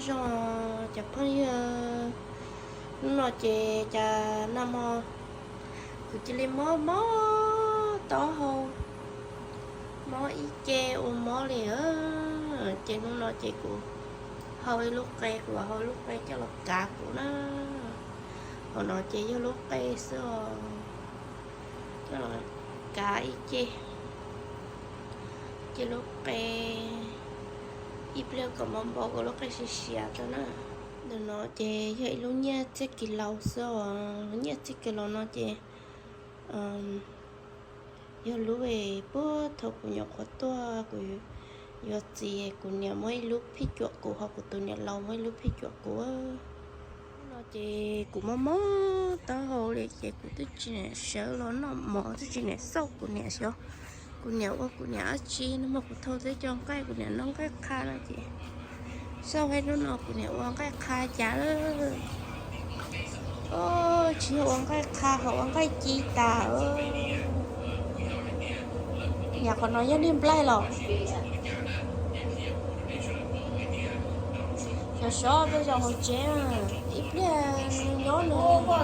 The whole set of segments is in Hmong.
Zoo cov phooj ywg, hnub no ces cas nag hmo kuv cia li mob mob taub hau, mob ib ce ua mob li. Ces hnub no ces kuv hau ib lub qe, kuv hau ib lub qe coj los kav kuv na. Hauv no ces yog lub qe xwb os, coj los kav ib ce, ces lub qe ib pliag kom npau npau kom lub qe siav siav tau na. Ntawm no ces yog ib lub nyiaj txiaj kis laus xwb os. Lub nyiaj txiaj kis laus no ces yog lub puag thaum kuv nyuam qhuav tuaj kuv yuav txiv, kuv niam muab ib lub phij cuam kuv, ho kuv tus niam laus muab ib lub phij cuam kuv. No ces kuv mob mob taub hau li ces kuv twb tsis niam sawv los noj mov, twb tsis niam xauj kuv niam xyov kuv niam ua kuv niam dab tsi no mas kuv thau teb cov nqaij, kuv niam noj nqaij qha no ces xauj ib hnub no kuv niam ua nqaij qha cas lawm. Tsis yog ua nqaij qha, ho ua nqaij ci tas. Niam, qhov no yog niag nplaig los? Sov sov tej zaum hauv tsev, ib pliag nws nyob nws.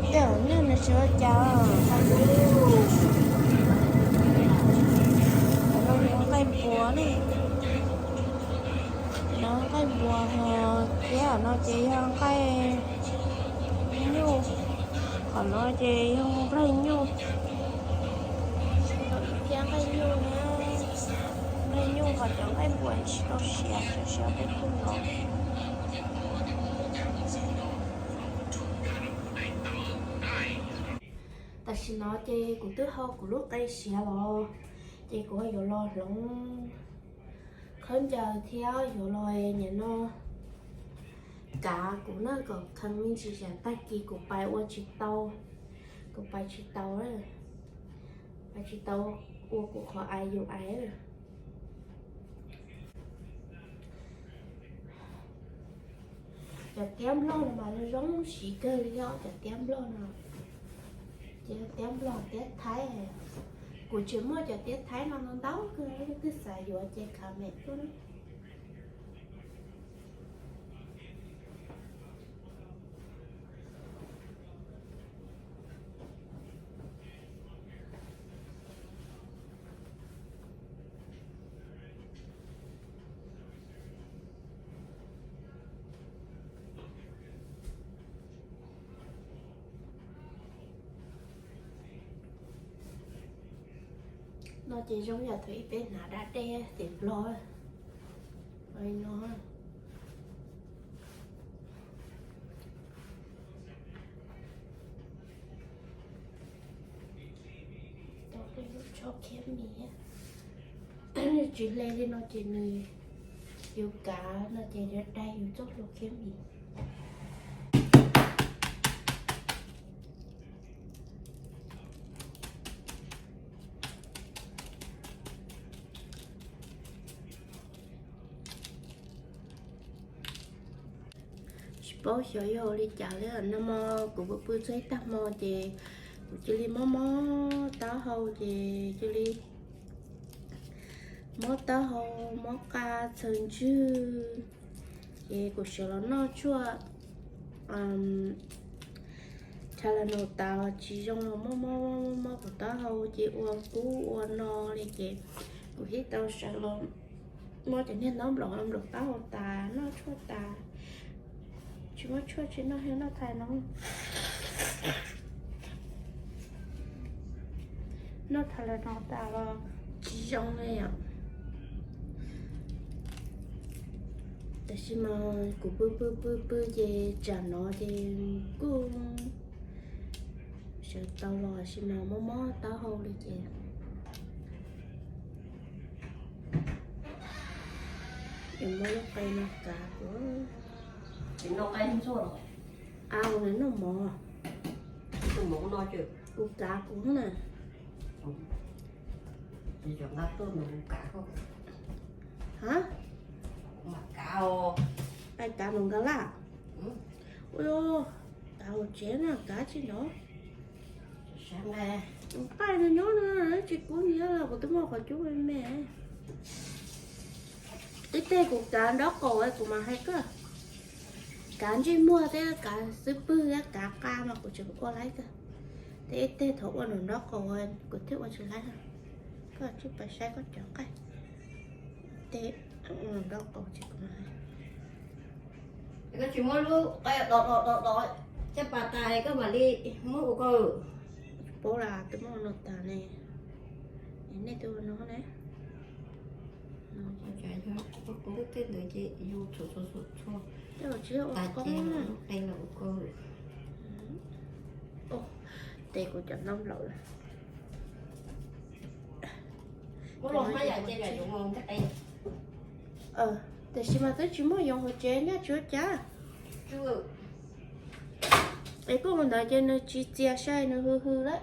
Tej zaum nws tsis ua cas. Qhov no yog nqaij npuas ne. Qhov no nqaij npuas, ho thiab qhov no ces yog nqaij nyuj. Qhov no ces yog nqaij nyuj. Thiab nqaij nyuj na, nqaij nyuj, ho cov nqaij npuas tsis tau siav, siav siav peb tug no. Tam sim no ces kuv twb hau kuv lub qe siav los, ces kuv yuav los hloov khaub ncaws thiab yuav los nim no kav kuv na, kom kheev me ntsis tsam tag kis kuv pais ua tsis tau, kuv pais tsis tau, pais tsis tau ua kuv qhov ais yus ais. Cov tiab nplog no mas zoo siv kawg li os, cov tiab nplog no. Ces tiab nplog tiab thaib, kuv tseem muaj cov tiab thaib no ntau kawg, leej twg xav yuav ces comment tuaj na. No ces zoo yam thaum ub peb hnav da dej tim Nplog no. Tau tej lub tsho khiab mis, nws tsis hle li no ces nws, yus kav no ces yuav daig yus txoj hlua khiab mis. Tsis paub xyov yog ua li cas li, nag hmo kuv pw pw txog ib tag hmo ces kuv cia li mob mob taub hau ces cia li mob taub hau, mob qa txhaws ntswg, ces kuv sawv los noj tshuaj Tylenol tas los tsis zoo los mob mob mob kuv taub hau ces ua kub ua no li ces kuv thiaj tau sawv los muab cov niag ntaub nplaum nplaum taub hau tas, noj tshuaj tas. Tsis muaj tshuaj tsis noj, noj Tylenol. Noj Tylenol tas los tsis zoo li os. Tam sim no kuv pw pw pw pw ces tsam no ces kuj sawv tau los sis mas mob mob taub hau li ces yuav muab lub qe no kav kuv. Au, noj mov. Kuv kav kuv na. Ha? Ai kav nws nka laj. Ua, kav hauv tsev na, kav tsis no. Qaij no nyob no tsis kub nyiab los kuv twb muaj qhov cub me me. Ib teg kuv kav nraub qaum kuv mam hais koj. Kav ntsej muag thiab kav xub pwg thiab kav qa mas kuv tseem ua laib kawg. Tes ib teg thaum ua nraum nraub qaum kuv thiaj ua tsis laib. Koj tsij pais saib koj cov qaij. Tes ua nraum nraub qaum tsis kuv mam hais. Koj tsis muab lub qe do do do do caj pas tas koj mam li muab ua koj. Paub las twb muab no tas ne. Nej twb ua no ne. Lub tej ntawd ces yus txhua txhua txhua txhua tas ces lub qe los ua koj. Tes kuv cov ntaub nplaum lawm. Tiam sis mas twb tsis muaj yoov hauv tsev nyaj tsuav cas. Es koj mus ntawd ces nws tsis txias sai nws hwj hwj lawm.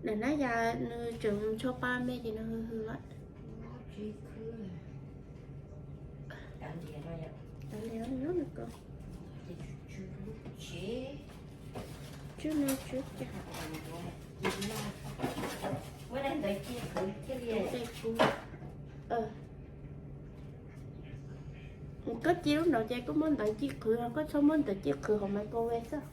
Daim nab yas nws tseem ncho pa me ces nws hwj hwj lawm. Tswb no tswb cas. Koj ci lub nraud ces koj muab ntawv ci qhwv, koj txhob muab ntawv ci qhwv hauv microwave xwb.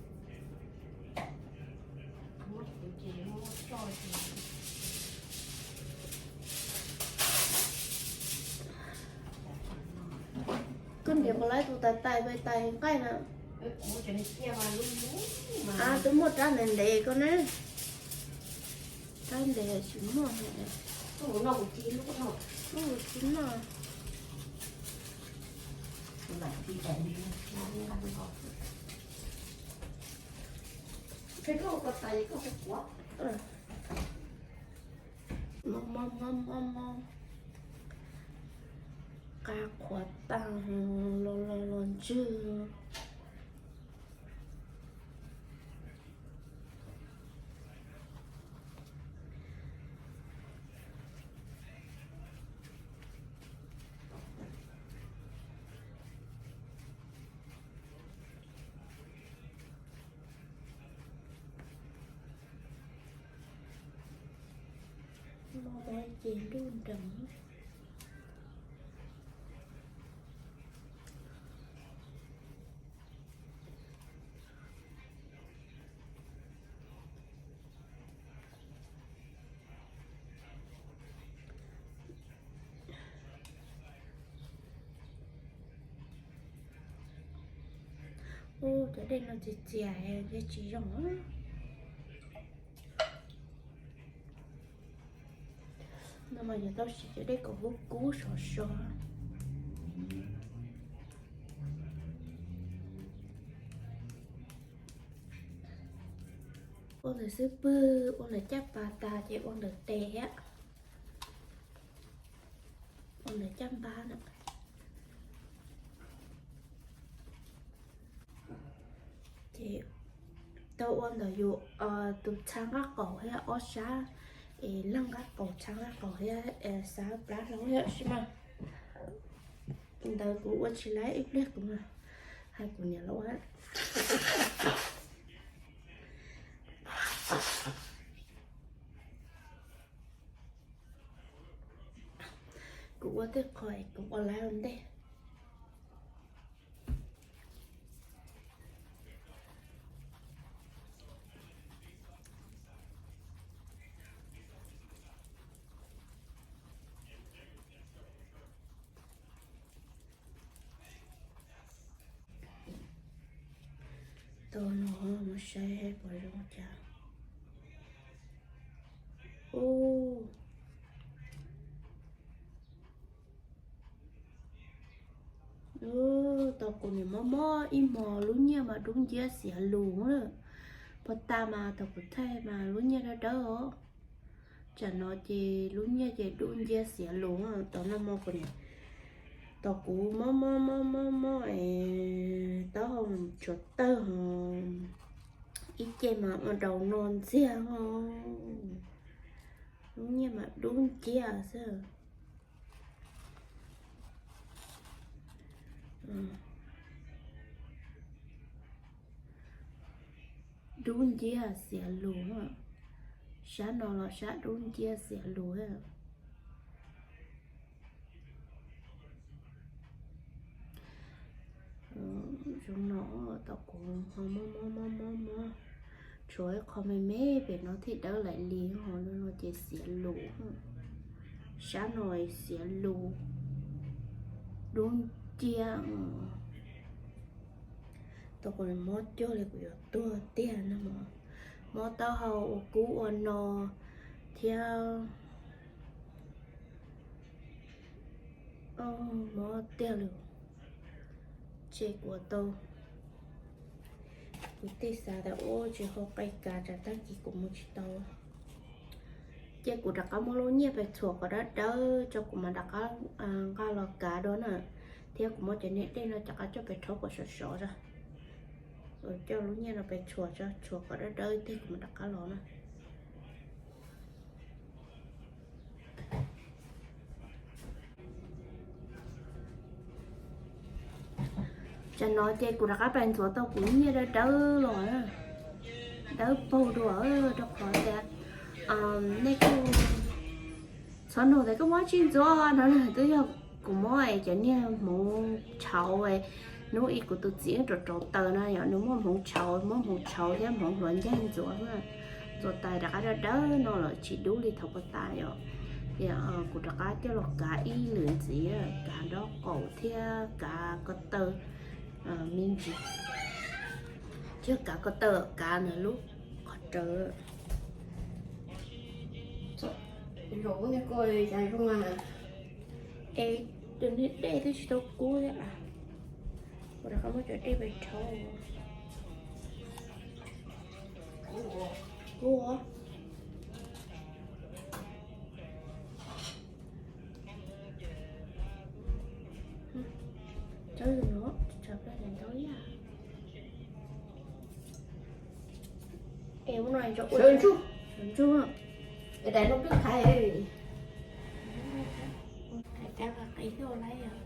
Koj nrhiav puas laib tus tais tais tais nqaij na. Twb muaj rab ntev ntev koj na. Rab ntev tsis muaj. Tsis muaj. Mob mob mob mob mob. Qa qhuav tag los los los ntswg. Mo ces nruj nrees. Ub, cov dej no txias txias, dej tsis zoo. No mas yuav tau siv cov dej kom kub kub sov sov. Ua ntawm xub pwg, ua ntawm caj pas tas ces ua ntawm tes thiab. Ua ntawm caj npab na. Ces tau ua ntawm yus tus txha nqaj qaum thiab ob sab, es leej nqaj qaum txha nqaj qaum thiab xav plab hlob thiab sis mas ntawd kuv ua tsis laib ib pliag kuv mas hais kuv niam los ua. Kuv ua tej qho es kuv ua laib ua ntej. Tau no mus saib puas zoo cas. Ub, tau kuv nim mob mob ib hmos lub nyiaj mas dub nciab xiav lus lawm. Puag ta mas thaum kuv thaij mas lub nyiaj dawb dawb os. Tsam no ces lub nyiaj ces dub nciab xiav lus. Tau noj mo kuv nim, tau kuv mob mob mob mob mob es taub hau tshuav tawg ho ib ce mas ua rau no ntxiag ho. Lub nyiaj mas dub nciab xwb. Dub nciab xiav lus. Sab no los sab dub nciab xiav lus. Zoo no, tau kuv ho mob mob mob mob mob, tshuav ib qho me me pem no thiaj dawb laim li, ho no ces xiav lus. Sab no xiav lus dub nciab. Tau kuv mob cuag li kuv yuav tuag tiag no. Mob taub hau ua kub ua no thiab. Mob tiag li. Ces kuv tau, kuv thiaj xav tias ua tsis hau qe kav tsam tag kis kuv mus tsis tau. Ces kuv rov qab muab lub nyiaj pes txhuam kom dawb dawb tso kuv mam rov qab nqa los kav dua na. Thiab kuv muab cov niag dej no rov qab coj pes rhaub kom sov sov tso. Coj lub nyiaj no pes txhuam tso, txhuam kom dawb dawb tiag kuv mam rov qab los na. Tsam no ces kuv rov qab pais ntxuav tau kuv nyiaj dawb dawb los, dawb paug dua, rau qhov tias nej kuj txhob nug tias koj muab dab tsi ntxuav no, twb yog kuv muab cov niag hmoov tshauv, hnub ib kuv tus txiv rau rauv taws no yom, nws muaj hmoov tshauv, muab hmoov tshauv thiab hmoov hluav ncaig ntxuav, ntxuav tas rov qab dawb dawb no lawm tsis dub li thaum puag ta yom. Ces kuv rov qab coj los kav ib lwm ntxiv, kav nraub qaum thiab kav ko taw me ntsis, thiab kav ko taw, kav ntawm lub qhov rawv. Es tus niag dej twb tsis tau kub thiab. Kuv rov qab muab cov dej pes rhaub. Kub. Tsaub zoo no, tshav plab ntau ib yam. Es ua no sawv ntsuj, sawv ntsuj. Es daim no twb qhaiv, qhaiv cab qhaiv cab laib os.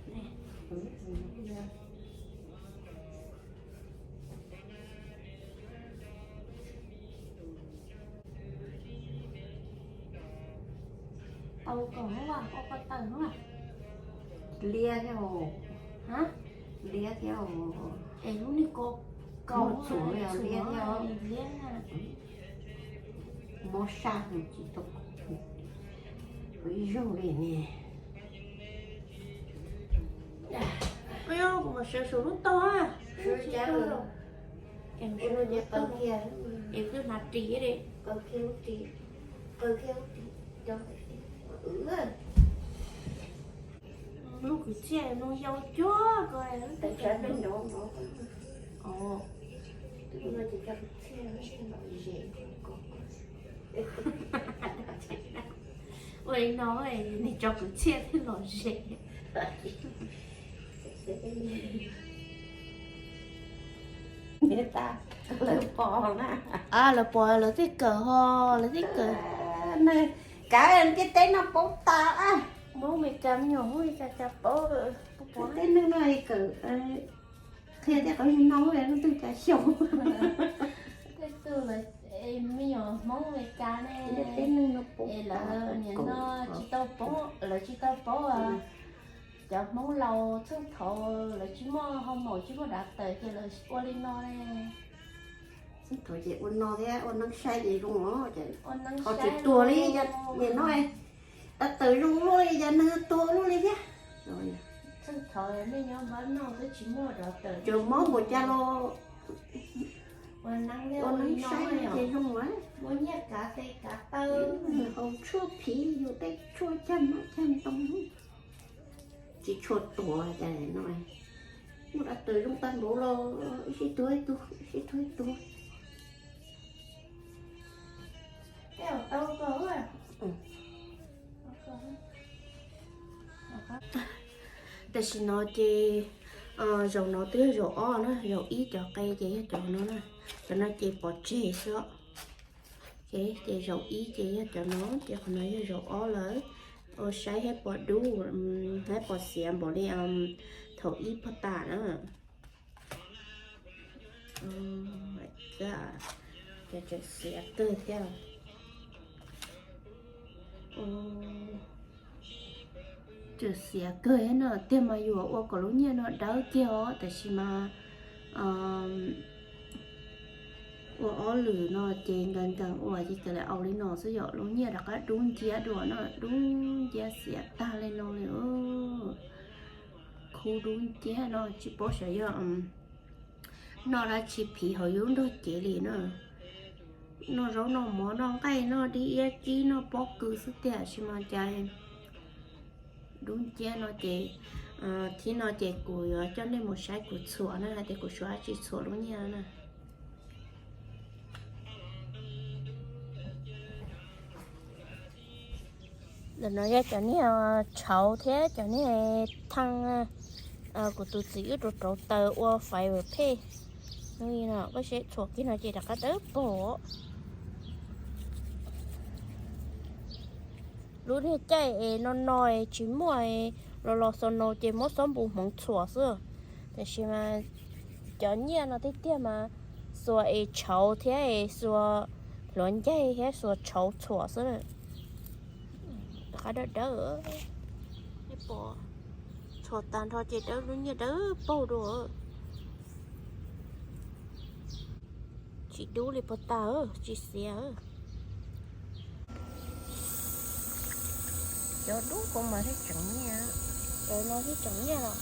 Tau kom ua ko taw no. Liab thiab, liab thiab. Es lub niag ko kaus txhuam liab thiab. Mob sab nws tsis tau ib zaug li ne. Kuv mas sawv saum lub tog. Es kuv hnav ris li, qaws kiag lub ris. Mloog kwv txhiaj mloog yau cuag ko. Ua li no, nws tso kwv txhiaj thiaj lom zem. Lawv pom, lawv thiaj kawm ho, lawv thiaj kawm. Kav tiaj teb no paub tas. Hmoob Meskas me nyuam Hmoob Meskas cas paub. Teb neeg no kawm, qhia tej qhov no lub twg cas xyov. Tej tug me nyuam Hmoob Meskas ne, teb neeg no paub, lawv niam no tsis tau paub, lawv tsis tau paub cov Hmoob laus txheej thaud lawv tsis muaj hoo maum tsis muaj dav tawm ces lawv ua li no ne. Txheej thaud ces ua no thiab ua neeb saib ces zoo os, ho tsis tuag li, nim no dav tawm zoo luaj li, cas neeg tuag luaj li thiab. Txheej thaud nej nyob npab no twb tsis muaj dav tawm, cov Hmoob npaum cas los ua neeb saib ces zoo as. Muaj nyiaj kav tes kav taw, haus tshuaj phiv, yus tej tshuaj cag mab cag ntoo, tsis tshua tuag cas no. Muaj dav tawm zoo tag npaum los ib sij tuag ib tug, ib sij tuag ib tug. Tam sim no ces zaum no twb yog zaum ob na, zaum ib cov qe ces yog cov no na, cov no ces pov tseg xwb. Ces zaum ib ces yog cov no, ces qhov no yog zaum ob lawm. Ua saib thiab pom dub, thiab pom xiav npaum li thaum ib puag ta na. Ces tseem xiav kawg thiab. Tseem xiav kawg thiab no, tiag mas yuav ua kom lub nyiaj no dawb kiag os, tab sis mas ua ob lwm no ces nkees nkees ua ces kav liam ua li no xwb yom, lub nyiaj rov qab dub nciab dua no, dub nciab xiav tag li no li. Khub dub nciab no tsis paub xyov yog noj dab tsi phiv hauv yus lub nrog cev li na. Noj zaub noj mov noj nqaij noj dib iab kib noj pob kws xwb tiag, tab sis mas cas dub nciab no ces, thib no ces kuv yuav coj nej mus saib kuv txhuam na, hais tias kuv suav dab tsi txhuam lub nyiaj na. Ntawm no yog cov niag tshauv thiab cov niag thaj, kuv tus txiv wb rauv rauv taws ua fiber peg. Koj saib txhuam kiag no ces rov qab dawb paug. Lub niag caij es no no es tsis muaj los los xaus no ces muab xob npus hmoov txhuam xwb. Tab sis mas cov nyiaj no tiag tiag mas xuas es tshauv thiab es xuas hluav ncaig thiab xuas tshauv txhuam xwb. Rov qab dawb dawb. Txhuam tag nrho ces dawb, lub nyiaj dawb paug dua. Tsis dub li puag ta, tsis xiav. Cov dub koj mas thiaj tseem nyiaj. Cov no thiaj tseem nyiaj los.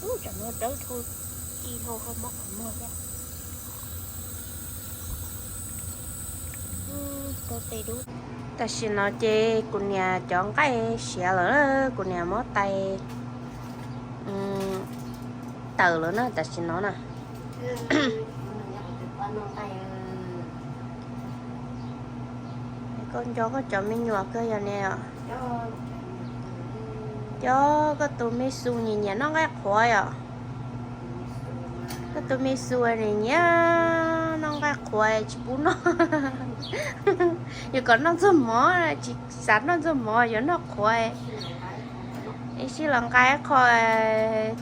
Ub, cov no dawb dhau, ci dhau qhov mob qhov muag thiab. Tam sim no ces kuv niam cov nqaij siav lawm, kuv niam muab tais tawm lawm na tam sim no na. Koj nco koj cov me nyuam kawg yog ne? Cov koj tus me xu nyiam nyiam noj nqaij qhuav yom? Koj tus me xu nyiam nyiam noj nqaij qhuav tsis pub noj. Yuav kom noj ntxuag mov, tsis xav noj ntxuag mov, yuav noj qhuav. Ib sij los nqa ib qho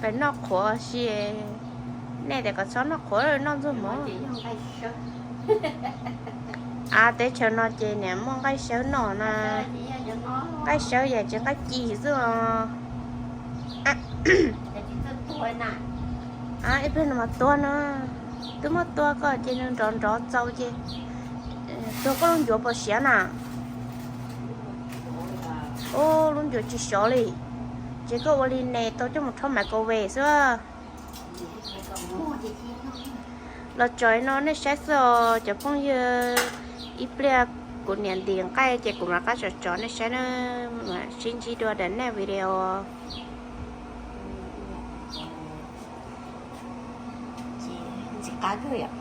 pem noj qhuav si. Nej tias kom txhob noj qhuav, noj ntxuag mov. A, teb chaws no ces niam muaj nqaij sawb noj na. Nqaij sawb yam tsis nqaij ci xwb os. Ib pliag no mas tuag no, twb muab tua koj ces nws nrov nrov txaus ces tuag koj lub ncuav puas siav na? Ub, lub ncuav tsis siav li. Ces koj ua li ne tau coj mus rhaub microwave xwb. Los tso no nej saib xwb os cov phooj ywg. Ib pliag kuv niam ntim nqaij ces kuv mam rov qab tso tso nej saib na. Sib ntsib dua daim next video. Ntxim qab kawg yom.